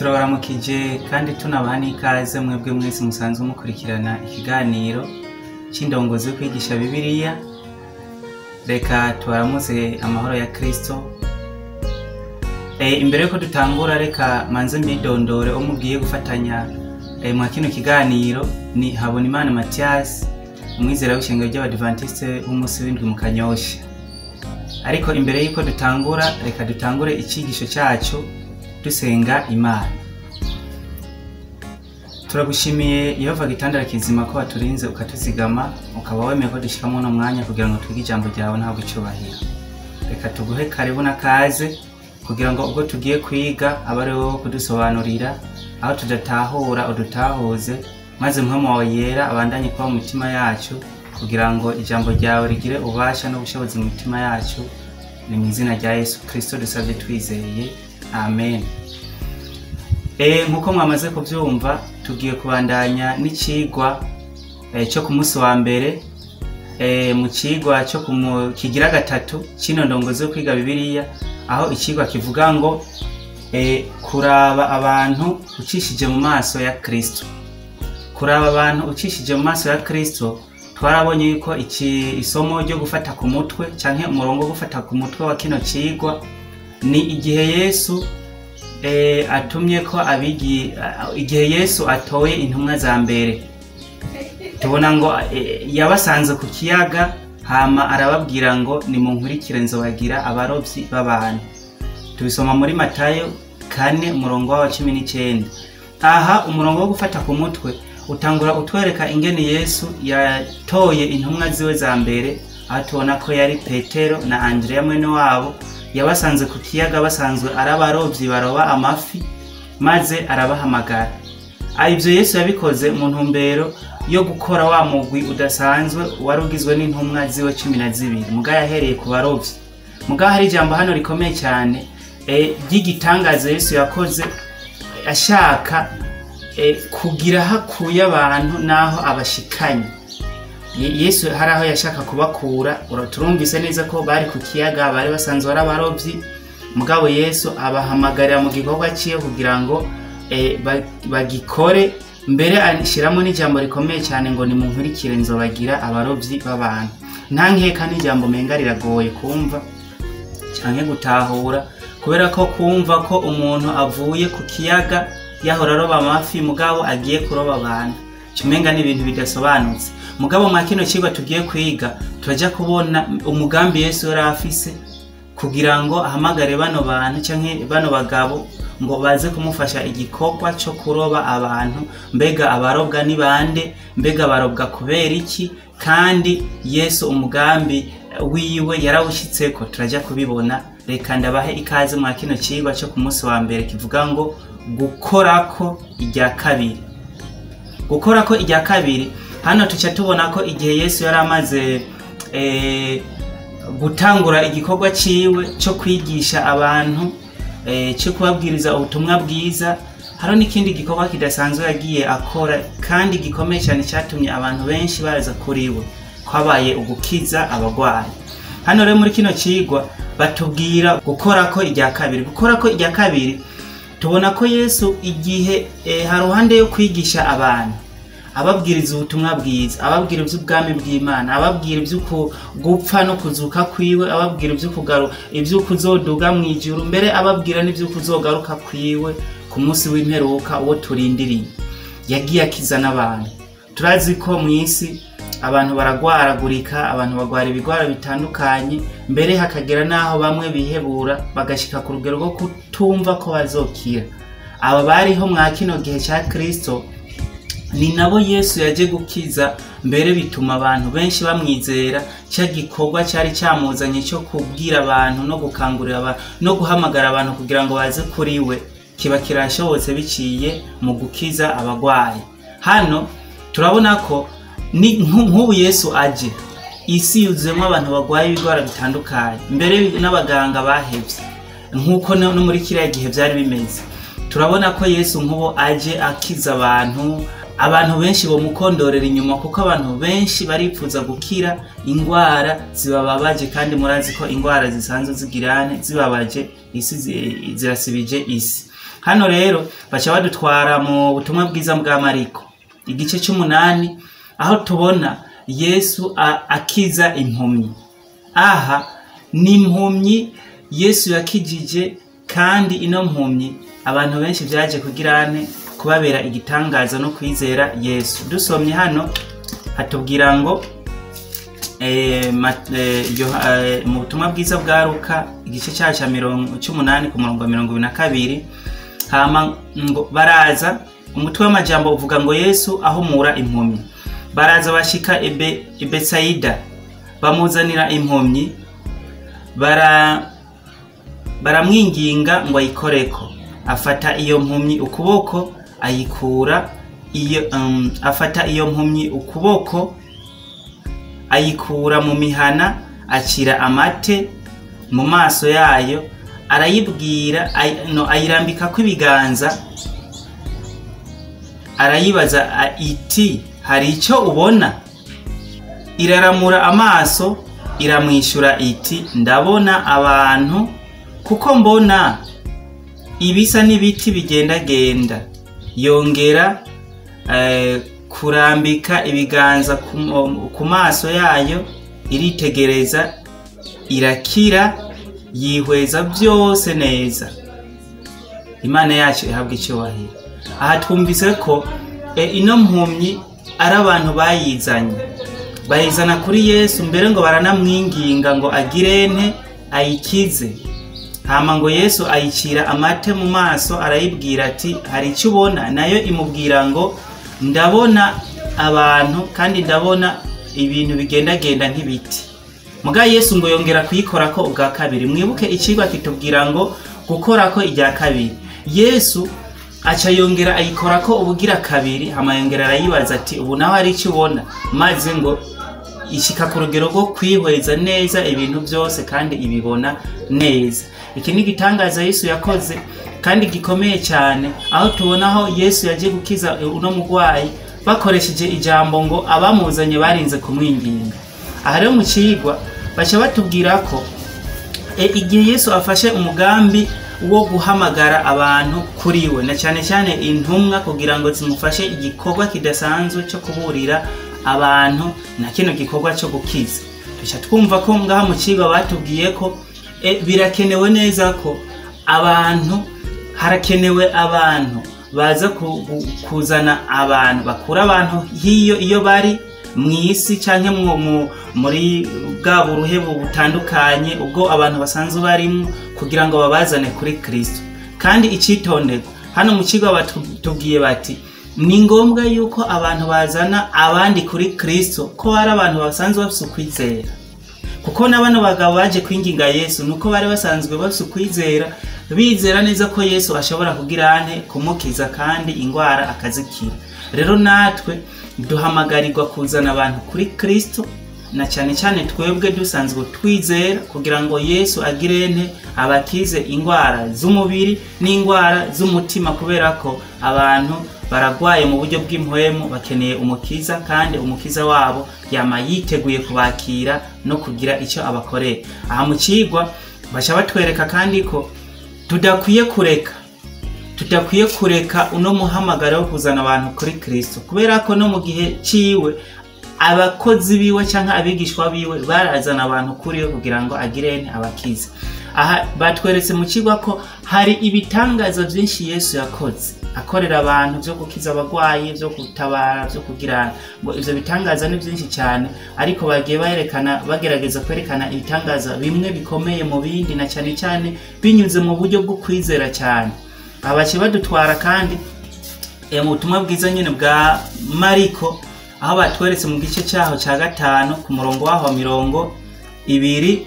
Turabaramukije kandi tunabaha n'ikaze mwebwe mwese musanzwe mukurikirana ikiganiro c'indongozi yo kwigisha Bibiliya. Reka tubaramutse amahoro ya Kristo. Imbere yuko dutangura, reka manze mbidondore. Uwo mugiye gufatanya mwa kino kiganiro ni Habonimana Mathias, umwizera w'ishengero ry'Abadivantiste b'umunsi w'indwi mu Kanyosha. Ariko imbere yuko dutangura, reka dutangure icigisho cyacu dusenga Imana. Turagushimiye Yehova gitandara kizima ko waturinze, ukatuzigama, ukaba wemeye ko dushikamo uno mwanya kugira ngo twige ijambo ryawe. Ntabwo icubahiro, reka tuguhe karibu n'akaze kugira ngo ubwo tugiye kwiga abe ari wowe kudusobanurira, aho tudatahura udutahuze, maze Mpwemu wawe Yera abandanye kuba mu mitima yacu kugira ngo ijambo ryawe rigire ububasha n'ubushobozi mu mitima yacu. Ni mu izina rya Yesu Kristo dusabye twizeye, amen. Nkuko mwamaze kubyumva, tugiye kubandanya n'icigwa cyo ku munsi wa mbere mu cigwa cyo kigira gatatu c'ino ndongozi yo kwiga Bibiliya, aho icigwa kivuga ngo kuraba abantu ucishije mu maso ya Kristo. Kuraba abantu ucishije mu maso ya Kristo. Twarabonye yuko iki isomo ryo gufata ku mutwe canke umurongo wo gufata ku mutwe wa kino cigwa ni igihe Yesu atumye ko abigi, igihe Yesu atoye intumwa za mbere. Tubona ngo yabasanze ku kiyaga, hama arababwira ngo: "Nimunkurikire, nzobagira abarovyi b'abantu." Tubisoma muri Matayo 4, umurongo wa 19. Aha umurongo wo gufata ku mutwe utangura utwereka ingene Yesu yatoye intumwa ziwe za mbere, aho tubona ko yari Petero na Andrea mwene wabo. Yabasanze ku kiyaga basanzwe ari abarovyi baroba amafi, maze arabahamagara. Ibyo Yesu yabikoze mu ntumbero yo gukora wa mugwi udasanzwe wari ugizwe n'intumwa ziwe 12, muga yahereye ku barovyi. Muga hari ijambo hano rikomeye cyane ry'igitangaza Yesu yakoze ashaka kugira hakuye abantu n'aho abashikanye. Yesu hari aho yashaka kubakura. Turumvise neza ko bari ku kiyaga, bari basanzwe ari abarovyi, mugabo Yesu abahamagarira mu gikorwa ciwe kugira ngo bagikore. Mbere ashyiramo n'ijambo rikomeye cyane ngo: "Nimunkurikire, nzobagira abarovyi b'abantu." Nta nkeka n'ijambo menga riragoye kumva canke gutahura, kubera ko kumva ko umuntu avuye ku kiyaga yahora aroba amafi, mugabo agiye kuroba abantu, umenga ni ibintu bidasobanutse. Mugabo mwa kino cigwa tugiye kwiga turaja kubona umugambi Yesu yari afise kugira ngo ahamagare bano bantu canke bano bagabo ngo baze kumufasha igikorwa cyo kuroba abantu. Mbega abarobwa ni bande? Mbega barobwa kubera iki? Kandi Yesu umugambi wiwe yarawushyitseko? Turaja kubibona. Reka ndabahe ikaze mwa kino cigwa cyo ku munsi wa mbere kivuga ngo gukorako irya kabiri. Gukorako irya kabiri. Hano tuca tubona ko igihe Yesu yari amaze gutangura igikorwa ciwe cyo kwigisha abantu, cyo kubabwiriza ubutumwa bwiza, hariho n'ikindi gikorwa kidasanzwe yagiye akora kandi gikomeye cyane cyatumye abantu benshi baraza kuri we, kwabaye ugukiza abagwayi. Hano rero muri kino cigwa batubwira gukorako irya kabiri. Gukorako irya kabiri, tubona ko Yesu igihe haruhande yo kwigisha abantu, ababwiriza ubutumwa bwiza, ababwira iby'ubwami bw'Imana, ababwira ibyo gupfa no kuzuka kwiwe, ababwira ibyo kugaruka, ibyo kuzoduga mu ijuru, mbere ababwira n'ibyo kuzogaruka kwiwe ku munsi w'imperuka uwo turindiriye, yagiye akiza n'abantu. Turazi ko mu isi abantu baragwaragurika, abantu bagwara ibigwara bitandukanye, mbere hakagera n'aho bamwe bihebura bagashika ku rugero rwo kutumva ko bazokira. Aba bariho mwa kino gihe cya Kristo ni nabo Yesu yaje gukiza, mbere bituma abantu benshi bamwizera. Cya gikorwa cyari cyamuzanye cyo kubwira abantu no gukangurira abantu no guhamagara abantu kugira ngo baze kuri we kiba kirashobotse biciye mu gukiza abagwayi. Hano turabona ko ni nk'ubu Yesu aje, isi yuzuyemo abantu barwaye ibigwara bitandukanye, mbere n'abaganga bahevye, nk'uko no muri kiriya gihe byari bimeze. Turabona ko Yesu nk'ubu aje akiza abantu, abantu benshi bomukondorera inyuma, kuko abantu benshi baripfuza gukira ingwara zibababaje, kandi murazi ko ingwara zisanzwe zigirane zibabaje isi, zirasibije isi. Hano rero baca badutwara mu butumwa bwiza bwa Mariko igice c'umunani, aho tubona Yesu akiza impumyi. Aha ni impumyi Yesu yakijije, kandi ino mpumyi abantu benshi vyaje kugirane kubabera igitangaza no kwizera Yesu. Dusomye hano hatubwira ngo mu butumwa bwiza bwa Luka igice cyaca 108 ku murongo wa 22, hama ngo baraza, umutwe w'amajambo uvuga ngo Yesu ahumura impumyi. Baraza bashika i Betsaida, bamuzanira impumyi, baramwinginga ngo ayikoreko. Afata iyo mpumyi ukuboko ayikura iyo afata iyo mpumyi ukuboko ayikura mu mihana, acira amate mu maso yayo, arayibwira no ayirambikako ibiganza, arayibaza iti hari icyo ubona? Iraramura amaso iramwishura iti ndabona abantu, kuko mbona ibisa n'ibiti bigendagenda. Yongera kurambika ibiganza ku maso yayo, iritegereza, irakira, yihweza byose neza. Imana yacu ihabwa icyubahiro. Aha twumvise ko ino mpumyi ari abantu bayizanye, bayizana kuri Yesu, mbere ngo baranamwinginga ngo agirente ayikize. Hama ngo Yesu ayicira amate mu maso, arayibwira ati hari icyo ubona? Nayo imubwira ngo ndabona abantu kandi ndabona ibintu bigendagenda nk'ibiti. Muga Yesu ngo yongera kuyikorako ubwa kabiri. Mwibuke icigwa kitubwira ngo gukorako irya kabiri. Yesu aca yongera ayikorako ubugira kabiri, hama yongera arayibaza ati ubu naho hari icyo ubona? Maze ngo ishika ku rugero rwo kwihweza neza ibintu byose kandi ibibona neza. Iki ni igitangaza Yesu yakoze kandi gikomeye cyane, aho tubona aho Yesu yaje gukiza uno mugwayi bakoresheje ijambo ngo abamuzanye barinze kumwinginga. Aha rero mu cigwa baca batubwira ko igihe Yesu afashe umugambi wo guhamagara abantu kuri we, na cyane cyane intumwa, kugira ngo zimufashe igikorwa kidasanzwe cyo kuburira abantu na kino gikorwa cyo gukiza. Tuca twumva ko ngaha mu cigwa batubwiye ko birakenewe neza ko abantu, harakenewe abantu baza kuzana abantu, bakura abantu hiyo iyo bari mw'isi canke muri bwa buruhe butandukanye ubwo abantu basanzwe barimo, kugira ngo babazane kuri Kristo. Kandi icitonderwa hano mu cigwa batubwiye bati ni ngombwa yuko abantu bazana abandi kuri Kristo, ko hari abantu basanzwe bafise ukwizera. Kuko na bano bagabo baje kwinginga Yesu nuko bari basanzwe bafise ukwizera, bizera neza ko Yesu ashobora kugira ane kumukiza kandi ingwara akazikira. Rero natwe duhamagarirwa kuzana abantu kuri Kristo, na cyane cyane twebwe dusanzwe twizera, kugira ngo Yesu agirente abakize ingwara z'umubiri n'ingwara z'umutima, kubera ko abantu baragwaye mu buryo bw'impwemu, bakeneye umukiza, kandi umukiza wabo yama yiteguye kubakira no kugira icyo abakorera. Aha mu cigwa baca batwereka kandi ko tudakwiye kureka uno muhamagaro wo kuzana abantu kuri Kristo, kubera ko no mu gihe ciwe abakozi biwe canke abigishwa biwe barazana abantu kuri we kugira ngo agirente abakize. Aha batweretse mu cigwa ko hari ibitangaza byinshi Yesu yakoze akorera abantu, byo gukiza abagwayi, byo gutabara, byo kugira ngo ivyo bitangaza ni byinshi cyane, ariko bagiye bayerekana, bagerageza kwerekana ibitangaza bimwe bikomeye mu bindi, na cyane cyane binyuze mu buryo bwo kwizera cyane. Abace badutwara kandi mu butumwa bwiza nyene bwa Mariko, aho batweretse mu gice cyaho cya 5 ku murongo waho 20,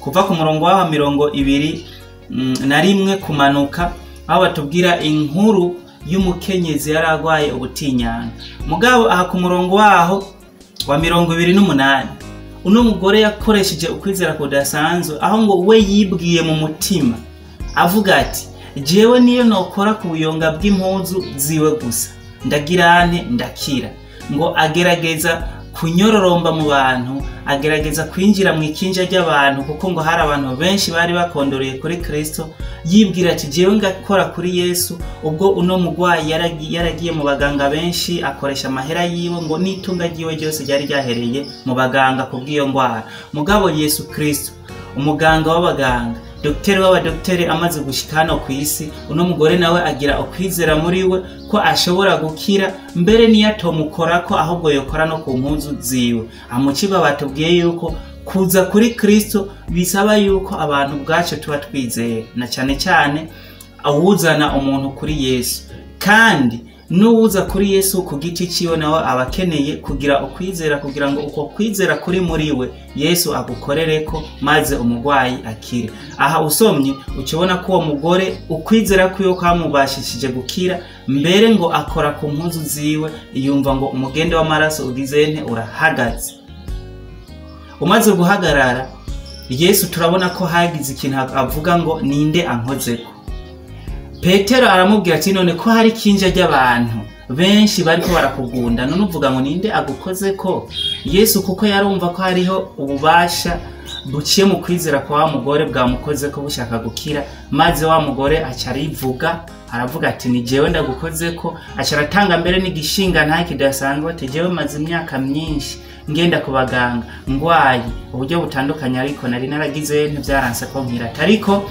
kuva ku murongo waho 21 kumanuka, aho batubwira inkuru y'umukenyezi yaragwaye ubutinyana. Mugabo aha ku murongo waho wa 28, uno mugore yakoresheje ukwizera kudasanzwe, aho ngo we yibwiye mu mutima avuga ati jewe niyo nokora ku buyonga bw'impuzu ziwe gusa ndagirane ndakira. Ngo agerageza kunyororomba mu bantu, agerageza kwinjira mu ikinja ry'abantu, kuko ngo hari abantu benshi bari bakondoreye kuri Kristo. Yibwira ati jewe ngakora kuri Yesu, ubwo uno mugwayi yaragiye mu baganga benshi, akoresha amahera yiwe, ngo n'itunga ryiwe ryose ryari ryahereye mu baganga kubw'iyo ngwara. Mugabo Yesu Kristo, umuganga w'abaganga, dogiteri w'abadogiteri, amaze gushika hano ku isi, uno mugore nawe agira ukwizera muri we ko ashobora gukira, mbere niyo atomukorako ahubwo yokora no ku mpuzu ziwe. Amuciba batubwiye yuko kuza kuri Kristo bisaba yuko abantu ubwacu tuba twizeye, na cyane cyane awuzana umuntu kuri Yesu. Kandi n'uwuza kuri Yesu ku giti ciwe nawe aba akeneye kugira ukwizera, kugira ngo uko kwizera kuri muri we Yesu agukorereko maze umugwayi akire. Aha usomye ukibona ko uwo mugore ukwizera kwiwe kwamubashishije gukira, mbere ngo akora ku mpuzu ziwe, yumva ngo umugende w'amaraso ugize nte urahagaze. Umaze guhagarara, Yesu turabona ko hagize ikintu avuga ngo ninde ankozeko. Petero aramubwira ati none ko hari ikinja ry'abantu benshi bariko barakugunda, none uvuga ngo ninde agukozeko? Yesu kuko yarumva ko hariho ububasha buciye mu kwizera kwa wa mugore bwamukozeko bushaka gukira, maze wa mugore aca arivuga, aravuga ati ni jewe ndagukozeko. Aca aratanga mbere n'igishinga nta kidasanzwe, ati jewe maze imyaka myinshi ngenda ku baganga ngwaye uburyo butandukanye, ariko nari naragize ntivyaranse ko nkira, ariko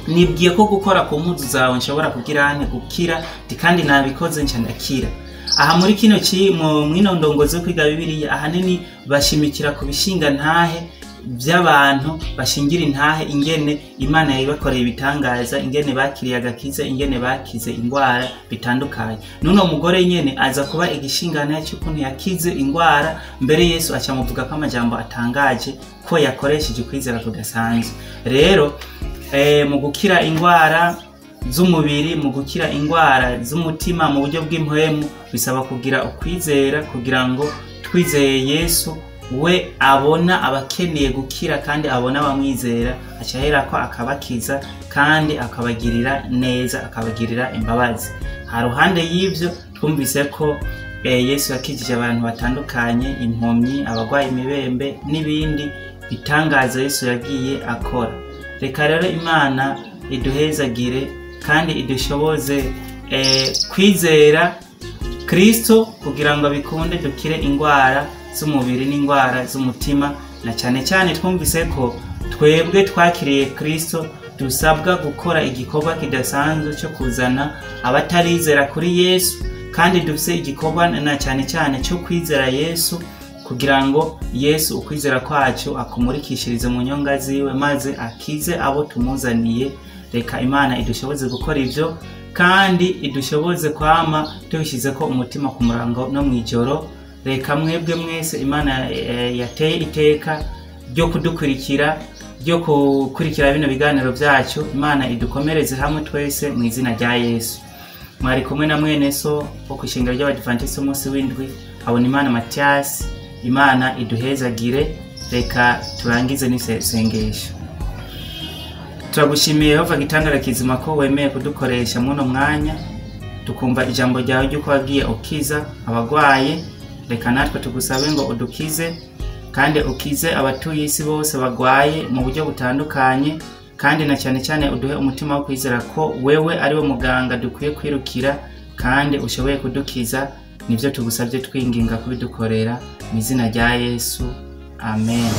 nibwiye ko gukora ku mpuzu zawe nshobora kugira nte gukira, kandi nabikoze nca ndakira. Aha muri kino mwino ndongozi yo kwiga Bibiliya ahanini bashimikira ku bishinga ntahe by'abantu bashingira intahe ingene Imana yabibakoreye ibitangaza, ingene bakiriye agakiza, ingene bakize ingwara bitandukanye. Nuno mugore nyene aza kuba igishinga ntahe cy'ukuntu yakize ingwara, mbere Yesu aca amuvuga ko amajambo atangaje ko yakoresheje ukwizera kudasanzwe. Rero mu gukira ingwara z'umubiri, mu gukira ingwara z'umutima mu buryo bw'impwemu, bisaba kugira ukwizera, kugira ngo twizeye Yesu we abona abakeneye gukira kandi abona abamwizera, aca aherako akabakiza kandi akabagirira neza, akabagirira imbabazi. Haruhande y'ivyo twumvise ko Yesu yakijije abantu batandukanye, impumyi, abagwaye imibembe n'ibindi bitangaza Yesu yagiye akora. Reka rero Imana iduhezagire kandi idushoboze kwizera Kristo kugira ngo bikunde dukire ingwara z'umubiri n'ingwara z'umutima, na cyane cyane twumvise ko twebwe twakiriye Kristo dusabwa gukora igikorwa kidasanzwe cyo kuzana abatarizera kuri Yesu, kandi dufise igikorwa na cyane cyane cyo kwizera Yesu, kugira ngo Yesu ukwizera kwacu akumurikishirize mu nyonga ziwe maze akize abo tumuzaniye. Reka Imana idushoboze gukora ivyo, kandi idushoboze kwama tubishize ko umutima ku murango no mwijoro. Reka mwebwe mwese Imana yateye iteka ryo kudukurikira, ryo kukurikira bino biganiro byacu, Imana idukomereze hamwe twese mu izina rya Yesu. Mwari kumwe na mwene so wo kwishengero ry'Abadiventiste umunsi w'indwi, Habonimana Mathias. Imana iduhezagire. Reka turangize n'isengesho. Turagushimiye Yehova gitandara kizima ko wemeye kudukoresha muno mwanya, tukumva ijambo ryawe ry'uko wagiye ukiza abagwaye. Reka natwe tugusabe ngo udukize kandi ukize abatuye isi bose bagwaye mu buryo butandukanye, kandi na cyane cyane uduhe umutima wo kwizera ko wewe ari we muganga dukwiye kwirukira kandi ushoboye kudukiza. Nivyo tugusabye twinginga kubidukorera mu izina rya Yesu, amen.